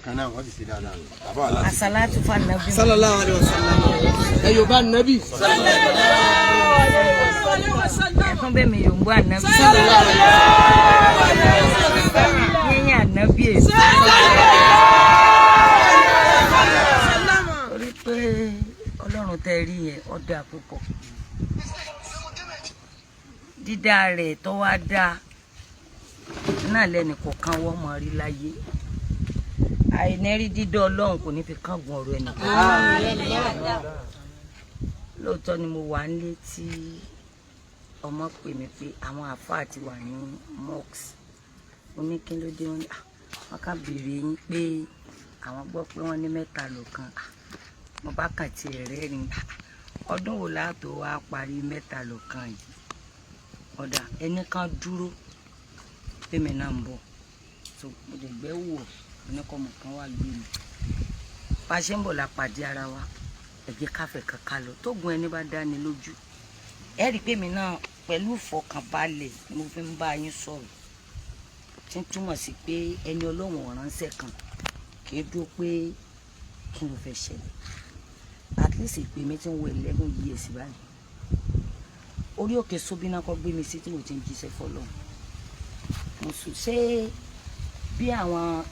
Kan náà wọ́n sì ṣe dáadáa. Àbá wa láti. Asalatu fa nabi. Sallallahu alayhi wa sallam. Ẹ yóò bá nabi. Ẹkún bẹ́ẹ̀ mi yòǹbó ànábì. Yíyan ànábì èso. Torí pé Ọlọ́run tẹ rí yẹn, ó dáa púpọ̀. Dídá rẹ̀ tó wá dáa náà lẹ́nu kọ̀ọ̀kan wọ́n mọ̀ rí láyé. Àìní rí dídá Ọlọ́run kò ní fi kángun ọ̀rọ̀ ẹnìkan. Lóòótọ́ ni mo wà nílé tí ọmọ pè mí pé àwọn àáfàá ti wà ní mosque. Mo ní kí ló dé? Wọn ní, "Ah, wọn kàn béèrè yín pé àwọn gbọ́ pé wọ́n ní mẹ́ta lọ́kan." Ah, mo bá kàn tiẹ̀ rẹ́rìn. Ah, ọdún wo láàtò wá parí mẹ́ta lọ́kan yìí? Ọ̀dà ẹnì kan dúró pèmí náà ń bọ̀, so mo lè gbẹ́ wò oníkọ̀mọ̀ kan wà gbé mi. Bá a ṣe ń bọ̀ la pàdé ara wa. Ẹ jẹ́ káfẹ́ kankan lọ tógun ẹni bá dá ni lójú. Ẹ rí i pé mi náà pẹ̀lú ìfọkànbalẹ̀ ni mo fi ń bá yín sọ̀rọ̀, tí ń túmọ̀ sí pé ẹni Ọlọ́run ọ̀ránṣẹ́ kan kì í dúró pé kí ló fẹ́ ṣẹlẹ̀. At least ìpè mi ti ń wọ 11 years báyìí. Orí òkè Sóbínà kọ́ gbé mi sí tí mo ti ń jíṣẹ́ fọlọ́run. Mo sùn ṣé bí àwọn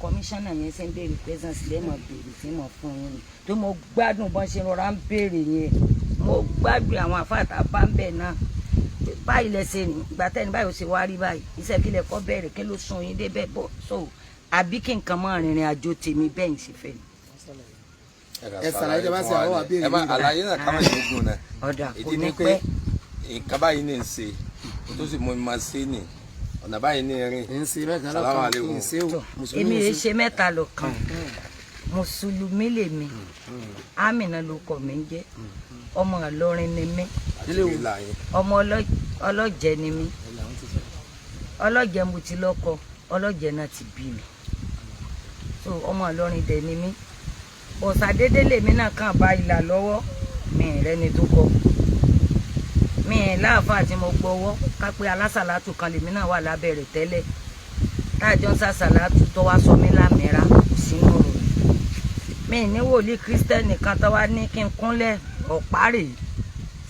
kọmíṣánná yẹn ṣe ń béèrè presence lẹ́mọ̀ béèrè tí mo fún yín ni tó mo gbádùn bọ́n ṣe rọra ń béèrè yẹn. Mo gbádùn àwọn àfáàtà bá ń bẹ̀ náà báyìí lẹ́sẹ̀ ní ìgbà tẹ́ni báyìí ó ṣe wá rí báyìí. Iṣẹ́ kílẹ̀ kọ́ bẹ̀rẹ̀, kí ló sún yín débẹ̀ bọ̀? So àbí kí nǹkan máa rìnrìn àjò tèmi bẹ́ẹ̀ ń ṣe fẹ́ ni. Ẹ ṣàlàyé tẹ́ bá ṣe àwọn wà béèrè Ẹ má yìí. àlàyé náà ká má yẹ ogun náà. Ọ̀dà kò Ìdí ní ni pé pẹ́. nǹkan báyìí ní í ṣe tó sì mú mi máa ṣe ní ọ̀nà báyìí ní rìn. Ń ṣe mẹ́ta Salamu lọ́kan. alaikum. Ń ṣe o. Mùsùlùmí Èmi ń yìí ṣe. Ṣe mẹ́ta lọ́kan. Mùsùlùmí lèmi, Amina ló kọ mi ń jẹ́. Ọmọ Ìlọrin ni mí. Àti Ilé wo? ìlà yín. Ọmọ ọlọ́jẹ ni mí. Ọlọ́jẹ mo ti lọ́kọ, ọlọ́jẹ náà ti bí mi, so ọmọ Ìlọrin dẹ̀ ni mí. Ọ̀sàdédé lèmi náà kàn bá ìlà lọ́wọ́ mi rẹ́ni tó kọ mi láàfáà tí mo gbọ́wọ́ ká pé alásàlátù kan lèmi náà wà lábẹ́ rẹ̀ tẹ́lẹ̀ táàjọ ń sàṣàlátù tó wá sọ mí lámìíra sínú ọ̀rọ̀ mi ní wòlíì Kírísítẹ́nì kan tó wá ní kí n kúnlẹ̀ ọ̀pá rèé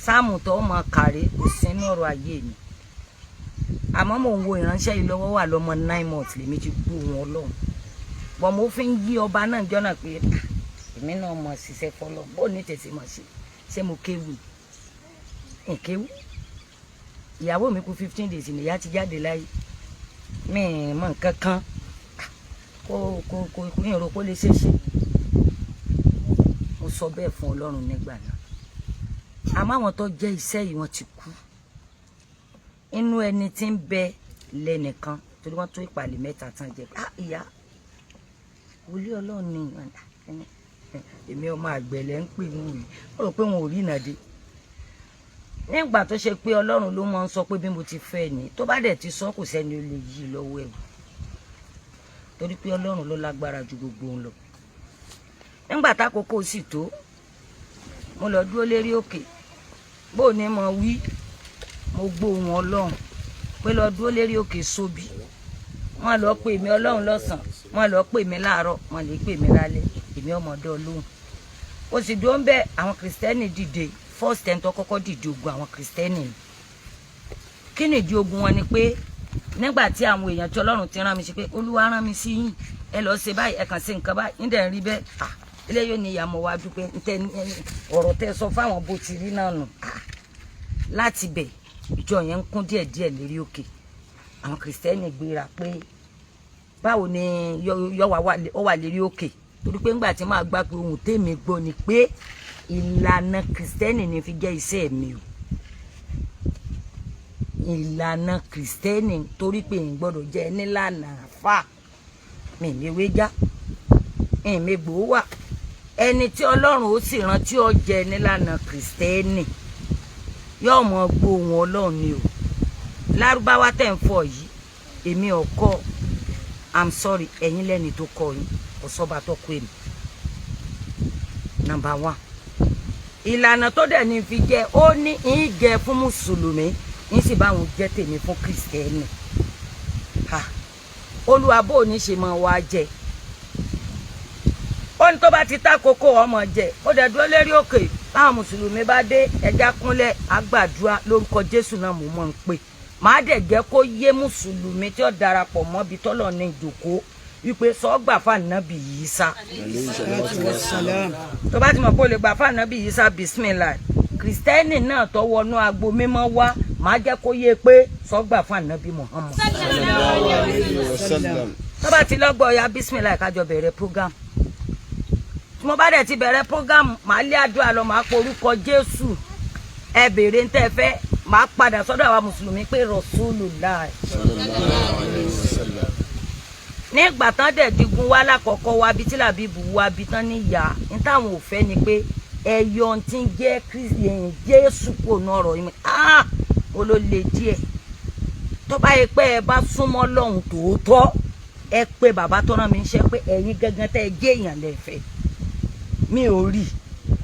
sáàmù tó mọ kàrí kò sínú ọ̀rọ̀ ayé mi. Àmọ́ mò ń wo ìránṣẹ́ yìí lọ́wọ́ wà lọ́mọ 9 months lèmi ti gbó wọn lọ́hùn bọ́n. Mo fi ń yí ọba náà jọ́nà pé, "Ah, èmi náà mọ̀ ṣiṣẹ́ fọlọ́ bó ní tẹ̀sí mọ̀ ṣe." Ṣé mo kéwù nkéwù? Ìyàwó mi kú 15 days nìyá ti jáde láyé. Mi ì mọ nǹkan kan kó kó ìrò kó lè ṣeéṣe. Mo sọ bẹ́ẹ̀ fún Ọlọ́run nígbà náà. Àmọ́ àwọn tó jẹ́ iṣẹ́ yìí, wọ́n ti kú. Inú ẹni tí ń bẹ lẹ́nìkan torí wọ́n tó ìpàlẹ̀ mẹ́ta tán jẹ. Ah, ìyá wòlíì Ọlọ́run ni èmi. Ọmọ àgbẹ̀lẹ̀ ń pè wọ́n yìí, wọ́n rò pé wọn ò rí ìnàdé nígbà tó ṣe pé Ọlọ́run ló máa ń sọ pé bí mo ti fẹ́ ni. Tó bá dẹ̀ ti sọ, kò sẹ́ni ó lè yí lọ́wọ́ ẹ̀, torí pé Ọlọ́run ló lágbára ju gbogbo òun lọ. Nígbà tákòókò sì tó, mo lọ dúró lérí òkè. Bó ní mo wí, mo gbóhùn Ọlọ́run pé lọ dúró lérí òkè sóbì. Wọ́n lọ pè mí Ọlọ́run lọ́sàn, wọ́n lọ pè mí láàárọ̀, wọ́n lè pè mí lálẹ́, èmi ọmọdé Ọlọ́run ó sì dúró ń bẹ. Àwọn Kìrìsìtẹ́nì dìde. First ten tó kọ́kọ́ dìde ogun, àwọn Kìrìsìtẹ́nì ni. Kí ni ìdí ogun wọn? Ni pé nígbà tí àwọn èèyàn tí Ọlọ́run ti rán mi sí pé Olúwa rán mi sí yín, ẹ lọ́ọ́ ṣe báyìí, ẹ kàn ṣe nǹkan báyìí, ń dẹ̀ ń rí bẹ́ẹ̀. Ah, eléyìí ni ìyá mo wá dúpẹ́ ntẹ ọ̀rọ̀ tẹ sọ fáwọn bó ti rí náà nù. Ah, láti bẹ̀ ìjọ yẹn ń kún díẹ̀díẹ̀ lérí òkè. Àwọn Kìrìsìtẹ́nì gbéra pé báwo ni yọ ó wà lérí òkè? Torí pé ńgbà tí màá gbà pé ohun tèmi gbọ́ ni pé ìlànà Kìrìsìtẹ́nì ni fi jẹ́ iṣẹ́ mi o, ìlànà Kìrìsìtẹ́nì, torí pé n gbọ́dọ̀ jẹ́ nílànà àfà mi mi já mi gbòó wà. Ẹni tí Ọlọ́run ó sì rántí ó jẹ nílànà Kìrìsìtẹ́nì yóò mọ gbóhùn Ọlọ́run ni o. Lárúbáwá tẹ̀ ń fọ yìí, èmi ò kọ́. I'm sorry, ẹ̀yin lẹ́ni tó kọ́ yín, kò sọ́ba tó kọ́ èmi. Number one, ìlànà tó dẹ̀ ní fi jẹ́, ó ní ń jẹ fún mùsùlùmí, ń sì bá wọn jẹ́ tèmi fún Kìrìsìtẹ́nì. Ha, Olúwa, bó o ní ṣe máa wá jẹ? Ó ní tó bá ti ta kókó ọmọ jẹ. Ó dẹ̀ dúró lérí òkè. Táwọn mùsùlùmí bá dé, ẹja kúnlẹ̀, àgbàdua lórúkọ Jésù náà mò mọ̀ ń pè. Màá dẹ̀ jẹ́ kó yé mùsùlùmí tí ó darapọ̀ mọ́ ibi tọ́lọ̀ ní ìjòkó wípé sọ́gbà fànàbì yìí sá. Tó bá ti mọ̀ pé o lè gbà fànàbì yìí sá, bismillah. Kìrìsìtẹ́nì náà tó wọnú agbo mímọ́ wá, màá jẹ́ kó yé pé sọ́gbà fànàbì Muhammad. Tó bá ti lọ́gbọ̀ ya, bismillah, kájọ bẹ̀rẹ̀ program. Tí mo bá dẹ̀ ti bẹ̀rẹ̀ program, màá lé àdúrà lọ, màá porúkọ Jésù, ẹ béèrè ń tẹ́ fẹ́. Màá padà sọ́dọ̀ àwa mùsùlùmí pé Rasulullah. Nígbà tán dẹ̀ digun wá lákọ̀ọ́kọ́ wá bí tí làbíbù wá bí tán ní ìyá ní táwọn ò fẹ́ ni pé ẹyọ tí ń jẹ́ Jésù kò ná ọ̀rọ̀ yìí. Ah, mo ló le díẹ̀. Tó bá yẹ pé ẹ bá súnmọ́ lọ́hùn tòótọ́, ẹ pé bàbá tó rán mi ń ṣe pé ẹ̀yin gangan tẹ́ ẹ jẹ́ èèyàn lẹ́fẹ̀ẹ́ mi ò rí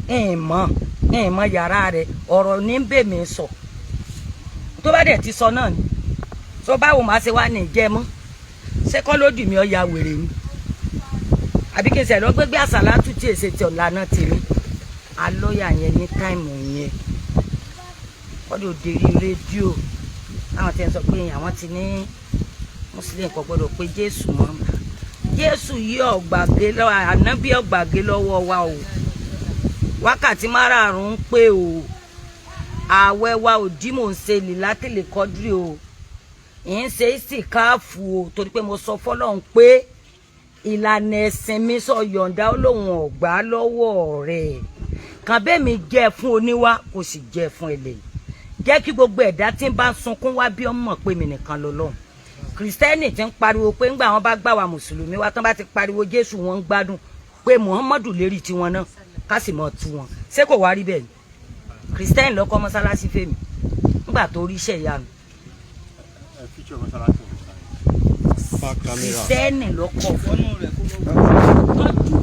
ẹ̀ mọ̀ ẹ̀ mọ̀ yàrá rẹ̀. Ọ̀rọ̀ ní bè mí sọ, tó bá dẹ̀ ti sọ náà ni tó báwo máa ṣe wá ní ìjẹ́ mọ́. Ṣé kọ́ lójú mi ọ̀ ya wèrè ni, àbí kí n sẹ̀ lọ gbégbé àsàlátù tí èsè tí ọ̀la náà tèmi alọ́yà yẹn ní time yẹn wọ́n lè dé rí rédíò àwọn tí ń sọ pé àwọn ti ní muslim kò gbọdọ̀ pé Jésù mọ́. Jésù yìí ọ̀gbàgé lọ́wọ́ ànábì, ọ̀gbàgé lọ́wọ́ wa o. Wákàtí márààrún ń pé o. Ààwẹ̀ wa ò dí, mò ń ṣe lìlátìlẹ̀ kọ́dírì o, ì ń ṣe ìsìkáàfù o, torí pé mo sọ fọlọ́run pé ìlànà ẹ̀sìn mi sọ yọ̀ǹda. Ó lóun ọ̀gbá lọ́wọ́ rẹ̀ kàn bẹ́ẹ̀ mi jẹ́ fún oníwá, kò sì jẹ́ fún ẹlẹ́yìn. Jẹ́ kí gbogbo ẹ̀dá tí ń bá sunkún wá bí ọmọ pé mi nìkan lọ́lọ́run. Kìrìsìtẹ́nì tí ń pariwo pé ńgbà wọn bá gbà wá mùsùlùmí wá tán, bá ti pariwo Jésù, wọn ń gbádùn pé Muhammadu lérí tiwọn náà, ká sì mọ̀ tú wọn. Ṣé kò wá rí bẹ́ẹ̀ ni? Kìrìsìtẹ́nì lọ́kọ́ mọ́sálásí fèmí ńgbà tó rí iṣẹ́ ìyanu. Kìrìsìtẹ́nì lọ́kọ̀ fún tọ́jú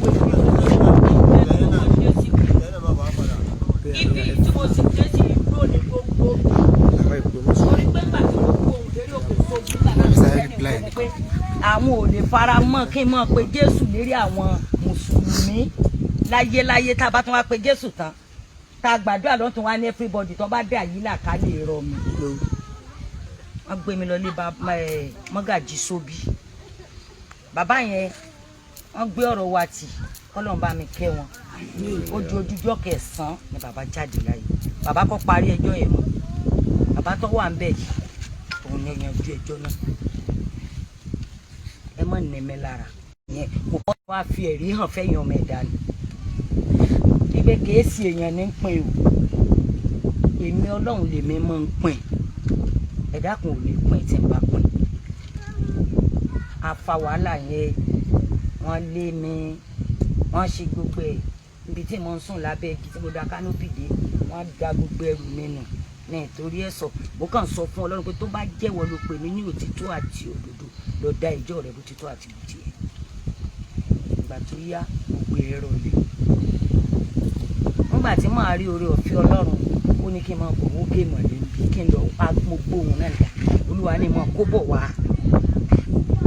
ibi tí mo sì dé sí igbó ní gbogbo, torí pé ńgbà tí mo kó ohun lérí òkè sójú gbà pé àwọn ò lè fara mọ́ kí n mọ̀ pé Jésù lérí àwọn mùsùlùmí láyéláyé. Tá a bá tún wá pé Jésù tán, tá a gbàdúrà lọ́tún wá ní everybody tó bá dé àyílà ká lè rọ mi. Wọ́n gbé mi lọ lé mọ́gàjì sóbì. Bàbá yẹn, wọ́n gbé ọ̀rọ̀ wa tì, kọ́lọ́n bá mi kẹ́ wọn. Ó di ojújọ́ kẹsàn-án ni bàbá jáde láyé. Bàbá kọ́ parí ẹjọ́ yẹn mọ́. Bàbá tó wà ń bẹ̀ yìí, òun ni yanjú ẹjọ́ náà. Ẹ má ní mi lára yẹn kò kọ́ wá fi ẹ̀rí hàn fẹ́yìn ọmọ ẹ̀dá ni wípé kìí sí èèyàn ní pín o. Èmi Ọlọ́run lèmi máa ń pín, ẹ̀dá kan ò lè pín tí n bá pín. Afa wàhálà yẹn, wọ́n lé mi, wọ́n ṣe gbogbo ẹ̀. Ibi tí mo ń sùn lábẹ́ igi tí mo da canopy dé, wọ́n da gbogbo ẹrù mi nù ní ìtorí ẹ̀ sọ. Mo kàn sọ fún Ọlọ́run pé tó bá jẹ́wọ́ ló pè mí ní òtítọ́ àti òdodo, lọ dá ìjọ rẹ̀ bó ti tọ́ àti bó ti yẹ. Ìgbà tó yá, gbogbo ẹ̀ rọlẹ̀. Nígbà tí màá rí oore ọ̀fẹ́ Ọlọ́run, ó ní kí n máa bọ̀ wókè mọ̀lẹ́ bí kí n lọ pa. Mo gbóhùn náà nígbà Olúwa ní mo kó bọ̀ wá,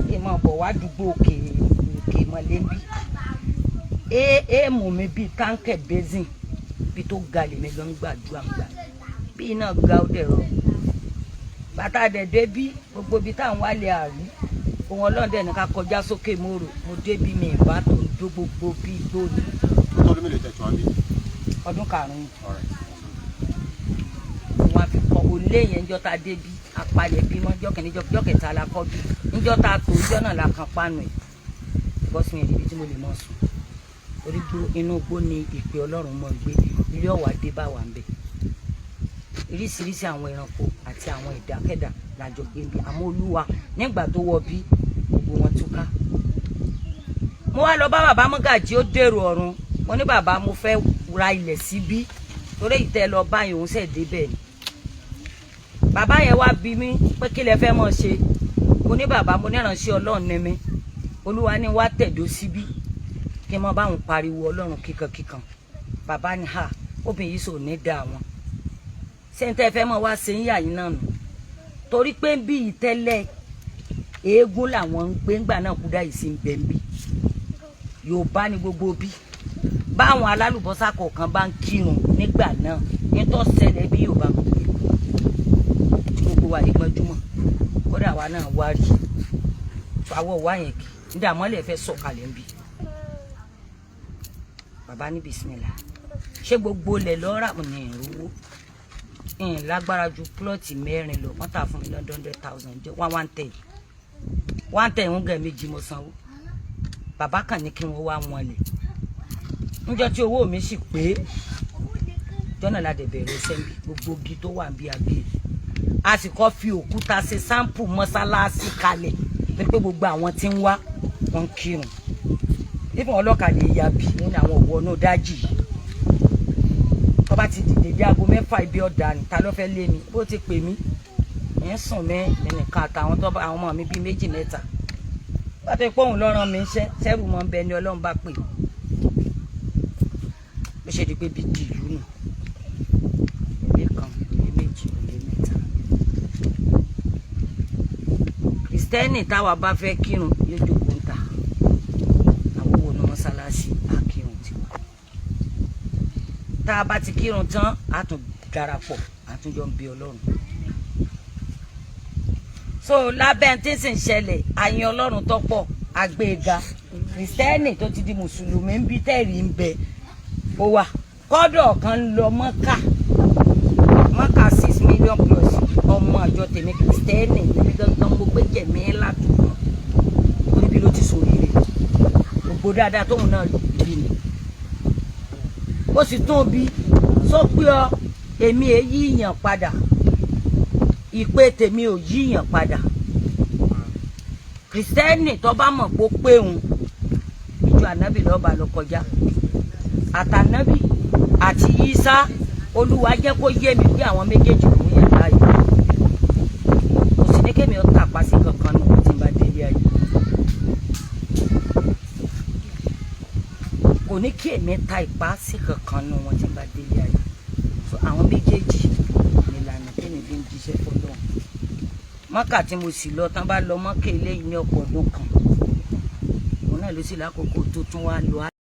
kí n máa bọ̀ wá dùgbò òkè òkè mọ̀lẹ́ bí éèmù mi bíi táǹkẹ̀ basin bí tó ga lèmi gan gbàdúrà gbà bí iná ga ó dẹ̀ rọ bàtà dẹ̀ débí gbogbo ibi táwọn wálé àrí ohun Ọlọ́run dẹ̀ ní ká kọjá sókè mòrò. Mo débí mi ìbá tó ń dó gbogbo bí igbó ni. Tọdún mélòó tẹ̀ tó wá bí? Ọdún 5. Alright. Wọn fi kọ olé yẹn. Njọ́ ta débí, apalẹ̀ bímọ jọ́ kìíní, jọ́ kẹta la kọ́ bí. Njọ́ ta tó njọ́ náà la kan pánu ẹ̀ bọ́sùn yẹn níbi tí mo lè mọ̀ sùn orí gbó. Inú igbó ni ìpè Ọlọ́run mọ̀ gbé ilé ọ̀wà dé bá wà ń bẹ̀. Oríṣiríṣi àwọn ẹranko àti àwọn ẹ̀dákẹ́dà làjọ gbé bí. Àmọ́ Olúwa nígbà tó wọ bí, gbogbo wọn túká. Mo wá lọ bá bàbá mọ́gàjí, ó dèrò ọ̀run. Mo ní, "Bàbá, mo fẹ́ ra ilẹ̀ síbí torí ìtẹ́ lọ báyìí." Òun ṣẹ̀ débẹ̀ ni bàbá yẹn wá bí mi pé kí lẹ fẹ́ mọ̀ ṣe. Mo ní, "Bàbá, mo ní ìránṣẹ́ Ọlọ́run ní mi. Olúwa ní wá tẹ̀dó síbí kí n mọ báwọn pariwo Ọlọ́run kíkankíkan." Bàbá ní, "Ha, obìnrin yìí sò ní da àwọn ṣé n tẹ́ fẹ́ mọ̀ wá ṣe ń yà yín náà nù?" Torí pé bí ìtẹ́lẹ̀ eégún làwọn ń gbé ńgbà náà, kúdà yìí sí ń bẹ̀ ń bí. Yorùbá ni gbogbo bí. Báwọn alálùbọ́sà kọ̀ọ̀kan bá ń kírun nígbà náà, nítọ́ ṣẹlẹ̀ bí Yorùbá tí gbogbo wa yìí gbọ́njúmọ̀, kódà wa náà wá rí àwọ̀ wá yẹn kì í dààmú fẹ́ sọ̀kalẹ̀ ń bi. Bàbá ní bisimilá, ṣé gbogbo ilẹ̀ lọ́ra ní ìrówó ń lágbára ju plot 4 lọ? Wọ́n tà fún mi lọ́dún 100,000, jẹ́ one one ten one ten ń gẹ̀ méjì mo sanwó. Bàbá kàn ní kí wọ́n wá wọn lẹ̀ níjọ́ tí owó mi sì pé jọ́nà la dẹ̀ bẹ̀rẹ̀ sẹ́ńbì. Gbogbo igi tó wà bí abẹ́, a sì kọ́ fi òkúta ṣe sample mọ́sálásí kalẹ̀ pé gbogbo àwọn tí ń wá wọn ń kírun. Ìfún ọlọ́kadà ìyá bí wọn ní àwọn òwò náà dájì yìí. Tó bá ti dìde bí aago 6, ibi ọ̀dà ni. Ta ló fẹ́ lé mi? Bó ti pè mí, ẹ̀ ń sùn mẹ́ ẹnìkan àtàwọn tó bá àwọn ọmọ mi bíi méjì mẹ́ta bá tó pé òun lọ́ràn mi ń ṣẹ́ sẹ́rù mọ́ bẹ ni Ọlọ́run bá pè. Bó ṣe di pé bí di ìlú nù, ilé kan, ilé méjì, ilé mẹ́ta. Kristẹni táwa bá fẹ́ kírun yóò jókòó ń ta, àwọn wo ni mọ́sálásí á kírun tiwa. Tá a bá ti kírun tán, á tún darapọ̀, á tún jọ ń bí Ọlọ́run. So lábẹ́ tí sì ń ṣẹlẹ̀, àyìn Ọlọ́run tó pọ̀ àgbéga. Kristẹni tó ti di mùsùlùmí ń bí tẹ́rì ń bẹ, ó wà kọ́dọ̀ kan ń lọ Mọ́kà. Mọ́kà 6 million plus. Ọmọ àjọ tèmi Kristẹni níbi gangan, mo gbé jẹ̀mí látùmọ̀ orí bí ló ti sòríire. Gbogbo dáadáa tóun náà bí ni ó sì tún bí sọ pé ọ èmi èyí yàn padà, ìpè tèmi ò yíyàn padà. Kristẹni tó bá mọ̀ pé ó pé òun, ìjọ ànábì lọ́ba lọ kọjá àtànábì àti Yísá. Olúwa jẹ́ kó yé mi pé àwọn méjèèjì ló ń yàn láàyò. Kò sì ní kémi ó tàpá sí kankan nù tí n bá délé ayé. Kò ní kí èmi ta ìpá sí kankan nù wọn tí n bá délé ayé. So àwọn méjèèjì nílànà tèmi fi ń jíṣẹ́ fọlọ́run. Mọ́kà tí mo sì lọ tán, bá lọ mọ́kà eléyìí ní ọ̀pọ̀ ọdún kan, òun náà ló sì lákòókò tó tún wá lọ.